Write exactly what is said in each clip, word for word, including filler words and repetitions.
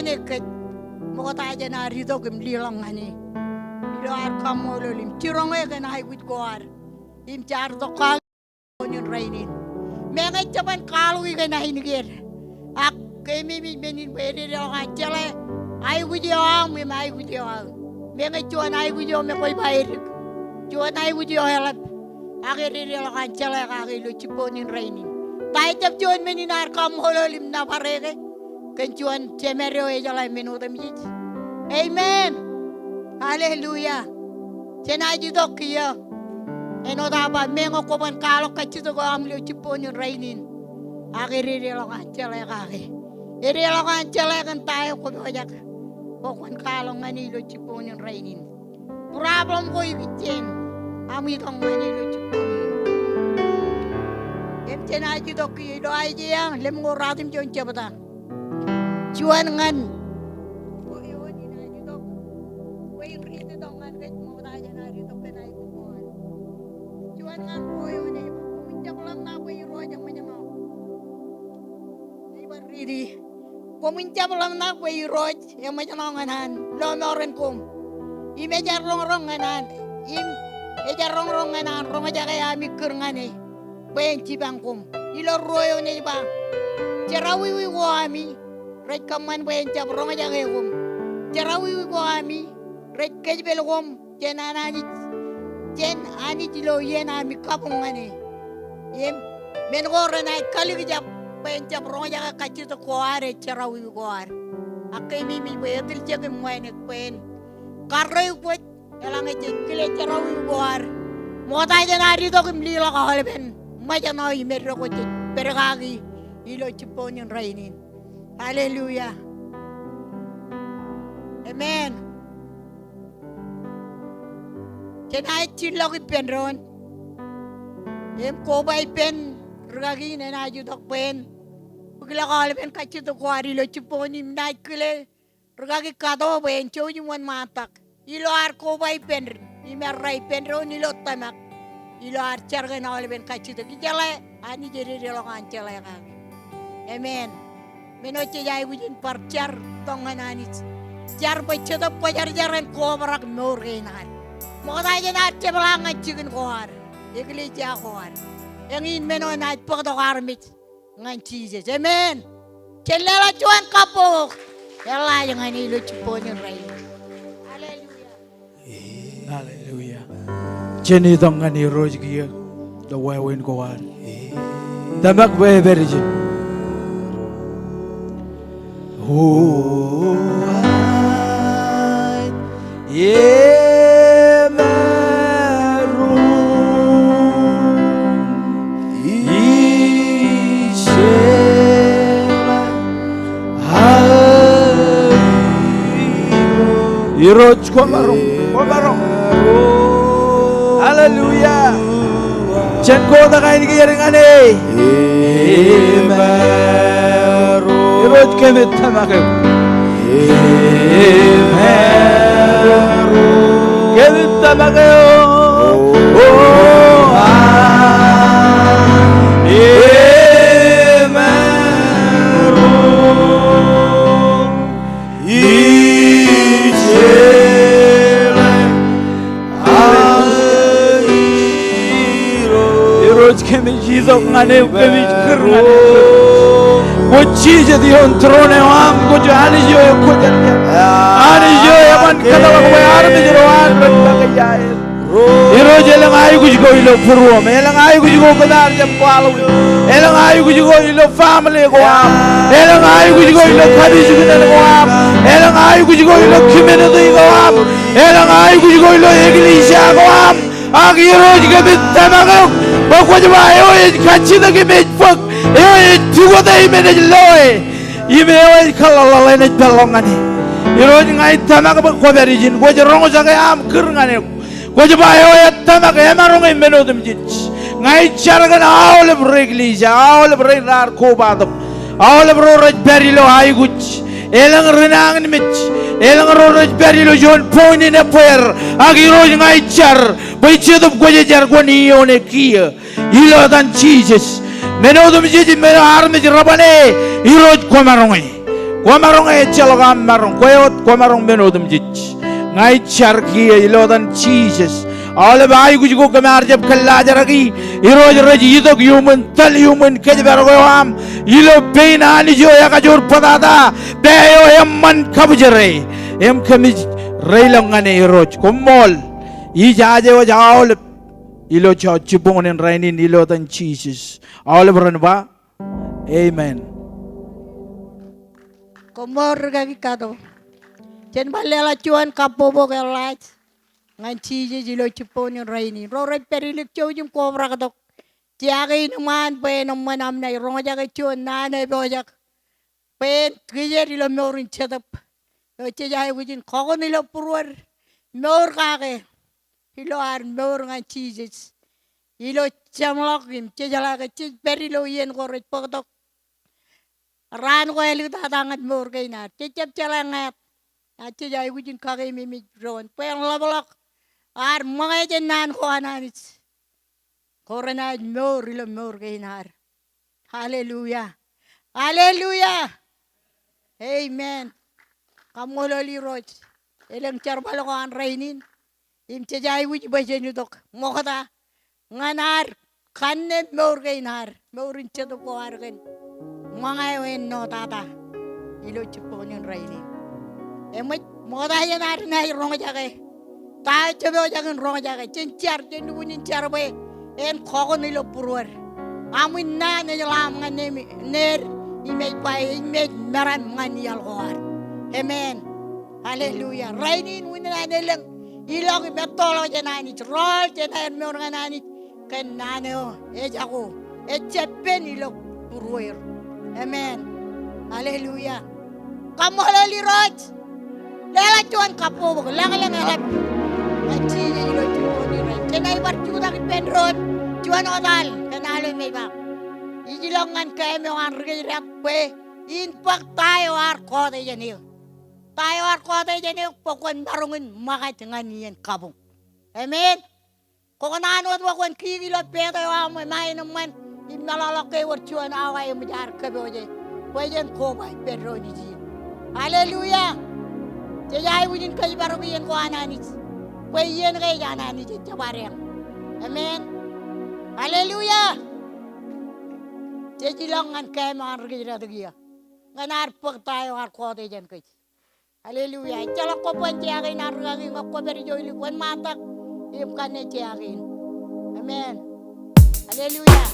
kōj ṃokta jān ad itok im leḷọk ñan e. Ilo ad kaṃṃoolol im jiroñ e kōn aikuj ko ad im jaar tok kaki in rainin. Meñe jeban kwaḷọk ikōn ainikien, ak keememej men in bwe ededeḷọk an jeḷā aikuj eo aṃ im aikuj eo aō. Meñe juon aikuj eo me kwōj ba edik, juon aikuj eo eḷap, ak ededeḷọk an jeḷā kake ilo jibboñin rainin. Ta ejjab juon men in ad kaṃṃoolol im nōbar e ke kōn juon jemed eo ejeḷā men otemjej. Amen. Hallelujah. Jenaaj itok kiiō āinwōt aō ba, meñe kwōban kwaḷọk kajjitōk eo aṃ ilo jibboñin rainin, ak ededeḷọk an jeḷā kake. Ededeḷọk an jeḷā kōn ta eo kwōpojak bwe kwōn kwaḷọk ñan e ilo jibboñin rainin. Problem ko ikijjien aṃ itok ñan e ilo jibboñin. Im jenaaj itok kiiō ilo Aiseia lemñoul ruatimjuon jebta. Juon ñan ruo eoon inaaj itok bwe in riiti tok ñan kōj ṃokta jān ad itok kōn aikuj ko ad. Juon ñan ruo eoon ej ba, koṃwin jab ḷōmṇak bwe Irooj eṃōjṇọ. Ej bar riiti. Koṃwin jab ḷōmṇak bwe Irooj eṃōjṇọ ñan an lọmọọren koṃ. Im ejar roñroñ ñan an, im ejar roñroñ ñan an roñjake ami kūr ñan e bwe en jipañ koṃ. Ilo ruo eoon ej ba, jerọwiwi ko ami rej kōṃṃan bwe en jab roñjake koṃ. Jerọwiwi ko ami rej kōjepel koṃ jān an Anij, jān Anij ilo iien ami kabuñ ñan e. Im men ko renaaj kalikjab bwe en jab roñjake kajjitōk ko ad, ej jerọwiwi ko ad. Ak keememej bwe etiljek im ṃweinik bwe en karreoik bwe eḷaññe jej kile jerọwiwi ko ad, ṃokta jān ad itok im leḷọk aolepen ṃōjṇọ im eddo ko jej pād kaki ilo jibboñin rainin. Hallelujah. Amen. Jenaaj jillọk ippān doon im koba ippān rūkaki in enaaj itok bwe en bōklọk aolepen kajjitōk ko ad ilo jibboñin im naaj kile rūkaki kato bwe en jouj im wōnṃaantak ilo ad koba ippān im errā ippān doon ilo tōmak ilo ad jar kōn aolepen kajjitōk. Ijeḷā Anij ededeḷọk an jeḷā kake. Amen. Men eo jej aikuj in bar jar tok ñan Anij. Jar bwe Jetōb Kwōjarjar en kobrak mour kein ad ṃokta jān ad jepḷaak ñan jikin ko ad, eklejia ko ad. Eñin men eo enaaj bōktok armej ñan Jisōs. Amen. Jen leḷọk juon kabbokbok eḷḷaaj ñan e ilo jibboñin rainin. Hallelujah. Hallelujah. Jen itok ñan Irooj kiiō ilo wāween ko ad. Tōmak bwe epād ijin. O aet emaroñ ijeḷā. Irooj kwōmaroñ, kwōmaroñ. Hallelujah. Jen kotak ainikien ñan e. Irooj kōmij tōmak eok. Kōmij tōmak eok. O, a, emaroñ. Ijeḷā. Irooj kōmij itok ñan eok, kōmij kūr ñan eok. Kwōj Jisōs ioon tūroon eo aṃ, kwōj Anij eo ekwōjarjar. Anij eo eban kōtḷọk bwe armej ro an ren make iaer. Irooj, elōñ aikuj ko ilo būruōm, elōñ aikuj ko kōm ar jab kwaḷọk. Elōñ aikuj ko ilo family ko am. Elōñ aikuj ko ilo kapijuknen ko am. Elōñ aikuj ko ilo community ko am. Elōñ aikuj ko ilo eklejia ko am. Ak Irooj, kōmij tōmak eok bwe kwōj ba eo ej kajjitōk im ej bōk, eo ej pukot im enaaj loe, im eo ej kōḷḷaḷḷaḷ enaaj peḷḷọk ñan e. Irooj, ña ij tōmak bwe kwōpād ijin, kwōj roñjake aṃ kūr ñan eok. Kwōj ba eo ej tōmak emaroñ im men otemjej. Ña ij jar kōn aolep ro eklejia, aolep ro raar kobatok, aolep ro rej pād ilo aikuj, elōñ ri nañinmej, elōñ ro rej pād ilo juon point in ebbeer. Ak Irooj, ña ij jar bwe Jetōb Kwōjarjar kwōn iioone kiiō. Ilo etan Jisōs. Men otemjej, men eo armej reban e, Irooj kwōmaroñe. Kwōmaroñ ejjeḷọk aṃ maroñ, kwe wōt kwōmaroñ men otemjej. Ña ij jar kiiō ilo etan Jisōs. Aolep aikuj ko kōm ar jab kōllaajraki, Irooj rej itok iuṃwin tōl iuṃwin kōjparok eo aṃ ilo pein Anij eo ekajoor bōtata, pā eo eṃṃan kabwijere. Im kōmij reilọk ñan e Irooj. Koṃṃool. Ijaje wōj aolep ilo jibboñōn in rainin ilo etan Jisōs. Aolep ren ba, Amen. Koṃṃool rikaki Kato. Jen bar leḷọk juon kabbokbok eḷḷaaj ñan Jisōs ilo jibboñōn in rainin. Ro rej pād ilik jouj im kobraktok. Jea kein eṃṃaan bwe en eṃṃan aṃ naaj roñjake juon naan eo epojak bwe en kōjāt ilo mour in Jetōb eo jej aikuj in kọkoṇ ilo būruod mour kake ilo ad mour ñan Jisōs. Ilo jeṃḷọk im jejeḷā ke jej pād ilo iien ko rej bōktok raan ko āliktata ñan mour kein ad. Jej jab jeḷā ñāāt. Ak jej aikuj in kakeememej doon bwe en ḷapḷọk ad ṃōñā jān naan ko an Anij. Ko renaaj mour ilo mour kein ad. Hallelujah. Hallelujah. Amen. Kaṃṃoolol Irooj. Elōñ jerbal ko an rainin. Im jej aikuj bwe jen itok ṃokta ñan ad kanne mour kein ad, mour in Jetōb ko ad kōn ṃōñā eo en ṇo tata ilo jibboñōn in rainin. Eṃōj ṃokta jān ad naaj roñjake ta eo jepojak in roñjake. Jen jar, jen lukkuun in jar bwe en kọkoṇ ilo būruod. Aṃ in naan ej ḷaaṃ ñan nemed im ej ba ej mej meram ñan iaḷ ko ad. Amen. Hallelujah. Rainin unin an elōñ ilọk im ettoḷọk jān Anij, rọọl jān aer mour ñan Anij kōn naan eo ejako ejjab pen ilo būrueir. Amen. Hallelujah. Kaṃṃoolol Irooj. Leḷọk juon kabbokbok, lañlōñ eḷap ñan Jisōs ilo jibboñōn in rainin. Jenaaj bar jutak ippān doon juon otal kōn aolep eo ej ba, ij ilọk ñan kaṃṃoolol ri kōjdat bwe in bōk ta eo ear kọọte jān eō. Ta eo ear kọọte jān eō bwe kwōn maroñ in ṃōkaj ñan iien kabuñ. Amen. Kwō kōṇaan wōt bwe kwōn kiiō ilo pāāt eo aṃ ṃae eṃṃan im meḷọkḷọk ke ewōr juon awa eṃōj ad kōpooje bwe jen koba ippān doon ijin. Hallelujah. Jej aikuj in kōjparok iien ko an Anij bwe iien ke ej an Anij ejjab adeañ. Amen. Hallelujah. Jej ilọk ñan kaṃṃoolol ri kōjdat kiiō ñan ad bōk ta eo ear kọọte jān kōj. Hallelujah. Ejjeḷọk kobban jea kein an rikaki ñe kwō pād ijo ilik, wōnṃaantak im kanne jea kein. Amen. Hallelujah.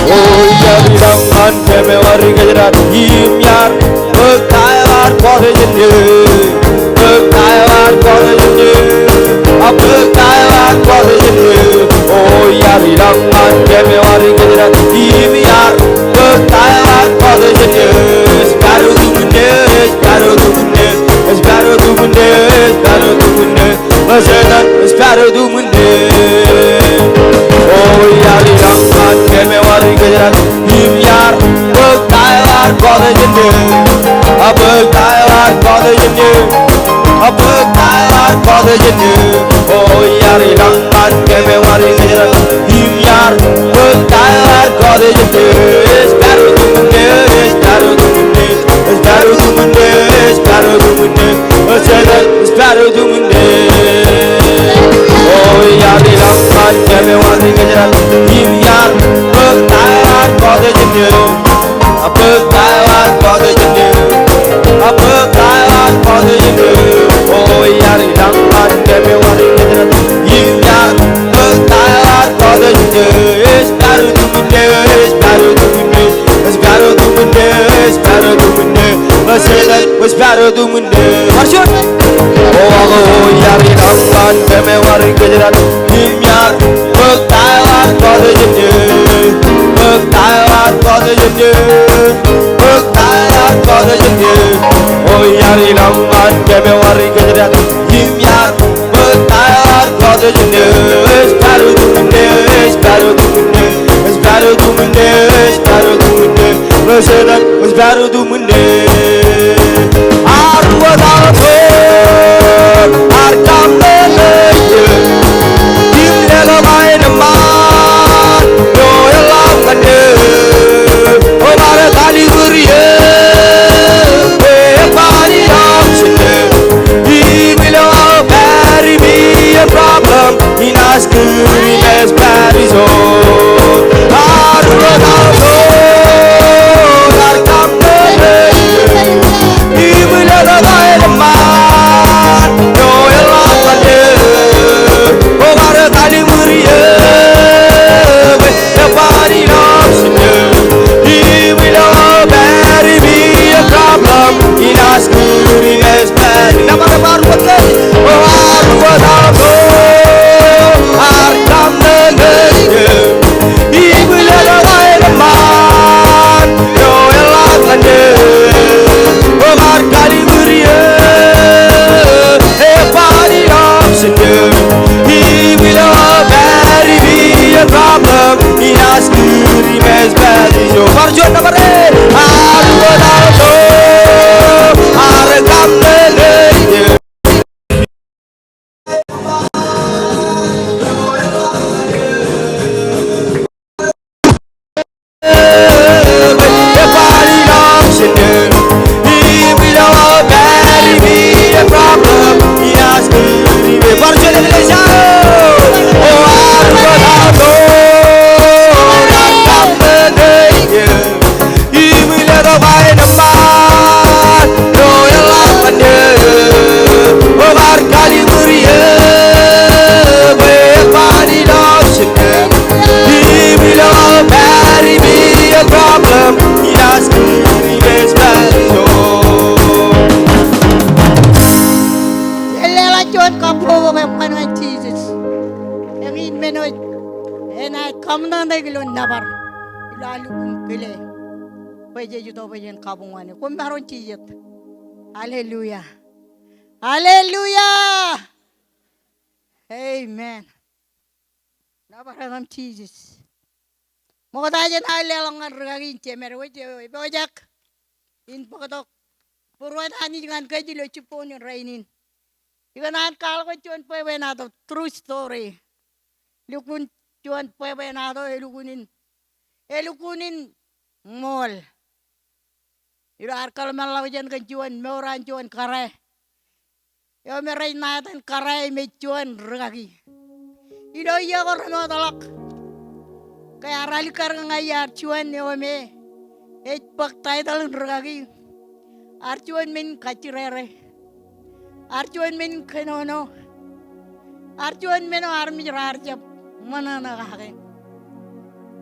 O iar ilọk ñan kōm eo ri kōjdat im iar bōk ta eo ear kọọte jān eō. Bōk ta eo ear kọọte jān eō. A bōk ta eo ear kọọte jān eō. O iar ilọk ñan kōm eo ri kōjdat im iar bōk ta eo ear kọọte jān eō. Ej pād otemjej, ej pād otemjej, ej pād otemjej, ej pād otemjej. Ej pād otemjej. O iar ilọk ñan kōm eo ri kōjdat im iar bōk ta eo ear kọọte jān eō. A bōk ta eo ear kọọte jān eō. A bōk ta eo ear kọọte jān eō. O iar ilọk ñan kōm eo ri kōjdat im iar bōk ta eo ear kọọte jān eō. Ej pād otemjej, ej pād otemjej, ej pād otemjej, ej pād otemjej. Ej pād otemjej. Ej pād otemjej. O iar ilọk ñan kōm eo ri kōjdat im iar bōk ta eo ear kọọte jān eō. A bōk ta eo ear kọọte jān eō. A bōk ta eo ear kọọte jān eō. O iar ilọk ñan kōm eo ri kōjdat im iar bōk ta eo ear kọọte jān eō. Ej pād otemjej, ej pād otemjej, ej pād otemjej, ej pād otemjej. Ej pād otemjej. Bar juon. O ak, o iar ilọk ñan kōm eo ri kōjdat im iar bōk ta eo ear kọọte jān eō. Bōk ta eo ear kọọte jān eō. Bōk ta eo ear kọọte jān eō. O iar ilọk ñan kōm eo ri kōjdat im iar bōk ta eo ear kọọte jān eō. Ej pād otemjej, ej pād otemjej, ej pād otemjej, ej pād otemjej. Ej pād otemjej. Ear wōt aō tōl. Eṃṃan ñan Jisōs. Eñin men eo enaaj kaṃōṇōṇōik ilo nōbar ilo ad lukkuun kile bwe jej itok bwe jen kabuñ ñan e. Koṃ maroñ jijet. Hallelujah. Hallelujah. Amen. Nōbar eo aṃ Jisōs. Ṃokta jān aō leḷọk ñan rikaki in jemed wōj eo epojak in bōktok būruod Anij ñan kōj ilo jibboñōn rainin. Ikōṇaan kwaḷọk juon bwebwenato, true story. Lukkuun juon bwebwenato, elukkuun in, elukkuun in ṃool. Ilo ad kōḷmānḷọkjeṇ kōn juon mour an juon kōrā eo me rej ṇa etan kōrā im ej juon rikaki. Ilo iiō ko remootḷọk ke ear alikkar ke ña iar juon eo me ej bōk title in rikaki. Ear juon men in kajjirere. Ear juon men in kōnono. Ear juon men eo armej raar jab ṃōṇōṇō kake.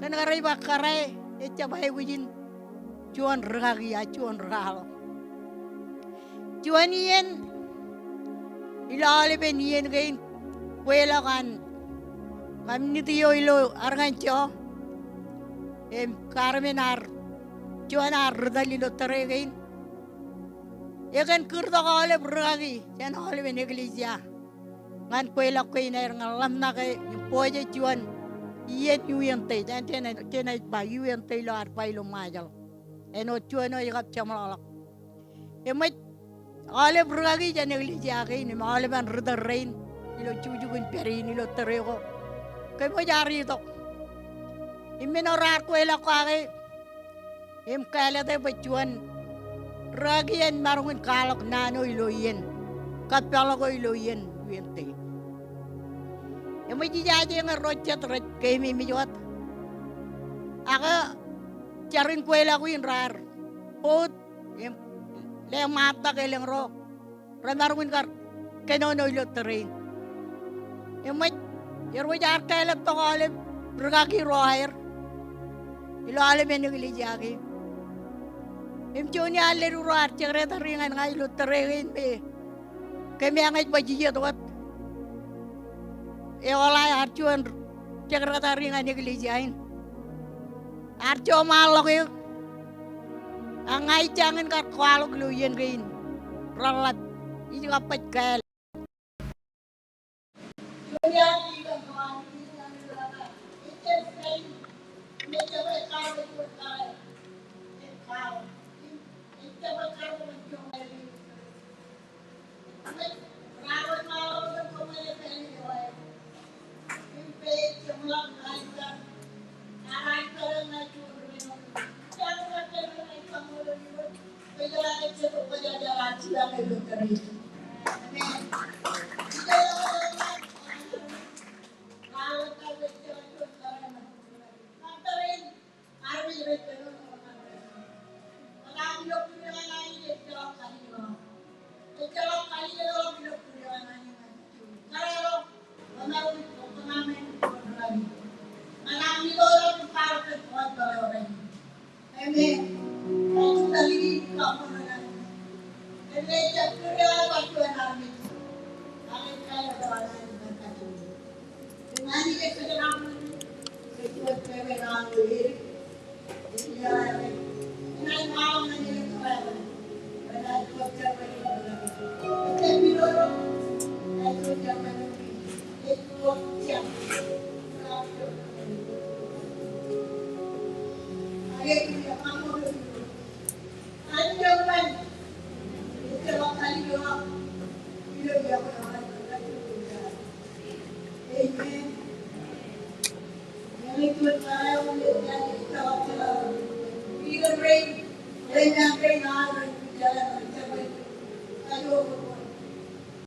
Kōn ke rej ba kōrā ejjab aikuj in juon rikaki, a juon rikaḷo. Juon iien, ilo aolepen iien kein kweilọk an community eo ilo Arkansas, im government ear, juon ear ri tōl ilo tōre kein. Ekōn kūrtok aolep rikaki jān aolepen eklejia ñan kweilọk kein aer ñan ḷōmṇak e im pojak juon iien Uinta, jān jenaaj, jenaaj ba Uinta ilo ad ba ilo Ṃajeḷ. Āinwōt juon eo ej kab jeṃḷọkḷọk. Eṃōj aolep rikaki jān eklejia kein im aolepen ri tōl rein ilo jukjuk in pād in ilo tōre ko, kōmwōj ar itok. Im men eo raar kweilọk kake im kāālōt e bwe juon rikaki en maroñ in kwaḷọk naan eo ilo iien, kōpeḷḷọk eo ilo iien Uinta. Eṃōj ijaje ñe ro jet rej keememej wōt. Ak jar in kweilọk in raar boot im leṃaattak elōñ ro remaroñ in kar kōnono ilo tōre in. Eṃōj, erwōj ar kāālōt tok aolep rikaki ro aer ilo aolepen eklejia kein. Im juon iaan leddik ro ar secretary ñan ña ilo tōre kein me kōm ñe ña ij ba jijet wōt. Eoḷae ar juon secretary ñan eklejia in. Ar joṃaanḷọk eō. Ak ña ij jañin kar kwaḷọk ilo iien kein reḷap. Ij kab baj kāāl.